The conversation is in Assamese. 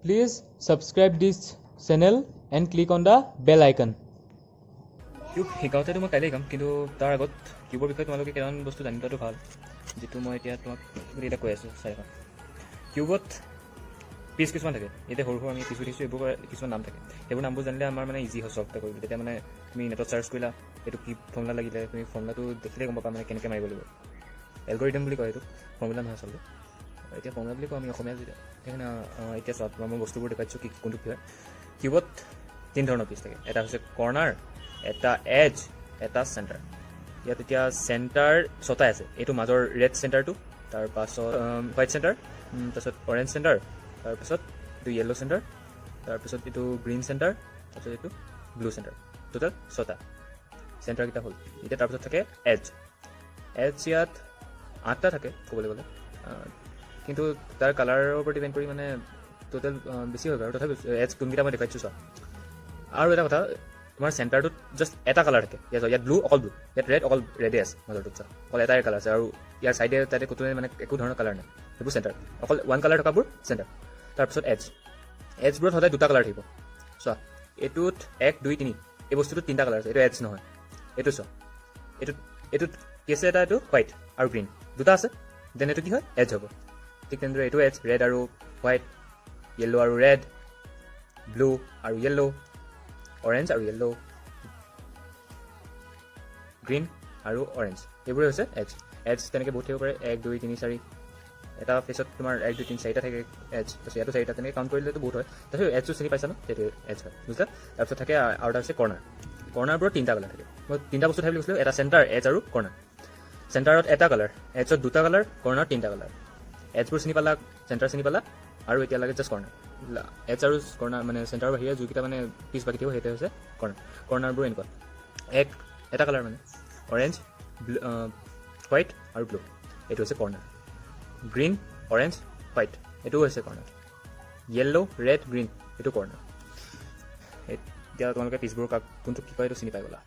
Please subscribe this channel and click on the bell icon. Cube শিকাওঁতেতো মই কাইলৈ শিকাম, কিন্তু তাৰ আগত কিউবৰ বিষয়ে তোমালোকে কেইটামান বস্তু জানি লোৱাটো ভাল, যিটো মই এতিয়া তোমাক গোটেইকেইটা কৈ আছোঁ। চাই থাকা। কিউবত পিচ কিছুমান থাকে। এতিয়া সৰু সৰু আমি পিচ দেখিছোঁ, এইবোৰ কিছুমান নাম থাকে। সেইবোৰ নামবোৰ জানিলে আমাৰ মানে ইজি হয় চল্ভ এটা কৰিবলৈ। তেতিয়া মানে তুমি নেটত চাৰ্চ কৰিলা, এইটো কি ফৰ্মুলা লাগিলে, তুমি ফৰ্মুলাটো দেখিলে গম পাবা মানে কেনেকৈ মাৰিব লাগিব। এলগৰিদম বুলি কয় এইটো, ফৰ্মুলা নহয় আচলতে। এতিয়া ফৰ্মুলা বুলি কওঁ আমি অসমীয়া যেতিয়া। সেইকাৰণে এতিয়া চোৱা, তোমাৰ মই বস্তুবোৰ দেখুৱাইছোঁ কি কোনটো কি হয়। কিউবত তিনি ধৰণৰ পিচ থাকে। এটা হৈছে কৰ্ণাৰ, এটা এজ, এটা চেণ্টাৰ। ইয়াত এতিয়া চেণ্টাৰ ছটাই আছে। এইটো মাজৰ ৰেড চেণ্টাৰটো, তাৰপাছত হোৱাইট চেণ্টাৰ, তাৰপিছত অৰেঞ্জ চেণ্টাৰ, তাৰপিছত এইটো য়েল্ল' চেণ্টাৰ, তাৰপিছত এইটো গ্ৰীণ চেণ্টাৰ, তাৰপিছত এইটো ব্লু চেণ্টাৰ। টোটেল ছটা চেণ্টাৰকেইটা হ'ল। এতিয়া তাৰপিছত থাকে এজ। এজ ইয়াত আঠটা থাকে ক'বলৈ গ'লে, কিন্তু তাৰ কালাৰৰ ওপৰত ডিপেণ্ড কৰি মানে টোটেল বেছি হয় বাৰু। তথাপি এজ কোনকেইটা মই দেখুৱাইছোঁ চোৱা। আৰু এটা কথা, তোমাৰ চেণ্টাৰটোত জাষ্ট এটা কালাৰ থাকে। ইয়াত চোৱা, ইয়াত ব্লু, অকল ব্লু। ইয়াত ৰেড, অকল ৰেডে আছে। মাজৰটোত চোৱা, অকল এটাই কালাৰ আছে আৰু ইয়াৰ চাইডে তাতে ক'তো মানে একো ধৰণৰ কালাৰ নাই। সেইবোৰ চেণ্টাৰ, অকল ওৱান কালাৰ থকাবোৰ চেণ্টাৰ। তাৰপিছত এজ। এজবোৰত সদায় দুটা কালাৰ থাকিব। চোৱা, এইটোত এক, দুই, তিনি, এই বস্তুটোত তিনিটা কালাৰ আছে। এইটো এজ নহয়। এইটো চোৱা, এইটোত কি আছে? এটা এইটো হোৱাইট আৰু গ্ৰীণ দুটা আছে। Then এইটো কি হয়? এজ হ'ব। ঠিক তেনেদৰে এইটো এজ, ৰেড আৰু হোৱাইট, য়েল্ল' আৰু ৰেড, ব্লু আৰু য়েল্ল', অৰেঞ্জ আৰু য়েল্ল', গ্ৰীণ আৰু অৰেঞ্জ, এইবোৰে হৈছে এজ। এজ তেনেকৈ বহুত থাকিব পাৰে। এক, দুই, তিনি, চাৰি, এটা ফেচত তোমাৰ এক, দুই, তিনি, চাৰিটা থাকে এজ। তাৰপিছত ইয়াতো চাৰিটা, তেনেকৈ কাউণ্ট কৰিলেতো বহুত হয়। তাৰপিছত এজটো চিনি পাইছা ন? সেইটো এজ হয়, বুজিলা? তাৰপিছত থাকে আৰু এটা হৈছে কৰ্ণাৰ। কৰ্ণাৰবোৰত তিনিটা কালাৰ থাকে। মই তিনিটা বস্তু থাকে বুলি কৈছিলোঁ, এটা চেণ্টাৰ, এজ আৰু কৰ্ণাৰ। চেণ্টাৰত এটা কালাৰ, এজত দুটা কালাৰ, কৰ্ণাৰত তিনিটা কালাৰ। এজবোৰ চিনি পালা, চেণ্টাৰ চিনি পালা আৰু এতিয়া লাগে জাষ্ট কৰ্ণাৰ। এজ আৰু কৰ্ণাৰ মানে চেণ্টাৰৰ বাহিৰে যিকেইটা মানে পিচ বাকী থাকিব, সেইটো হৈছে কৰ্ণাৰ। কৰ্ণাৰবোৰ এনেকুৱা, এক এটা কালাৰ মানে অৰেঞ্জ, হোৱাইট আৰু ব্লু, এইটো হৈছে কৰ্ণাৰ। গ্ৰীণ, অৰেঞ্জ, হোৱাইট, এইটোও হৈছে কৰ্ণাৰ। য়েল্ল', ৰেড, গ্ৰীণ, এইটো কৰ্ণাৰ। এতিয়া তোমালোকে পিচবোৰ কাক কোনটো কি কয়, এইটো চিনি পাই গ'লা।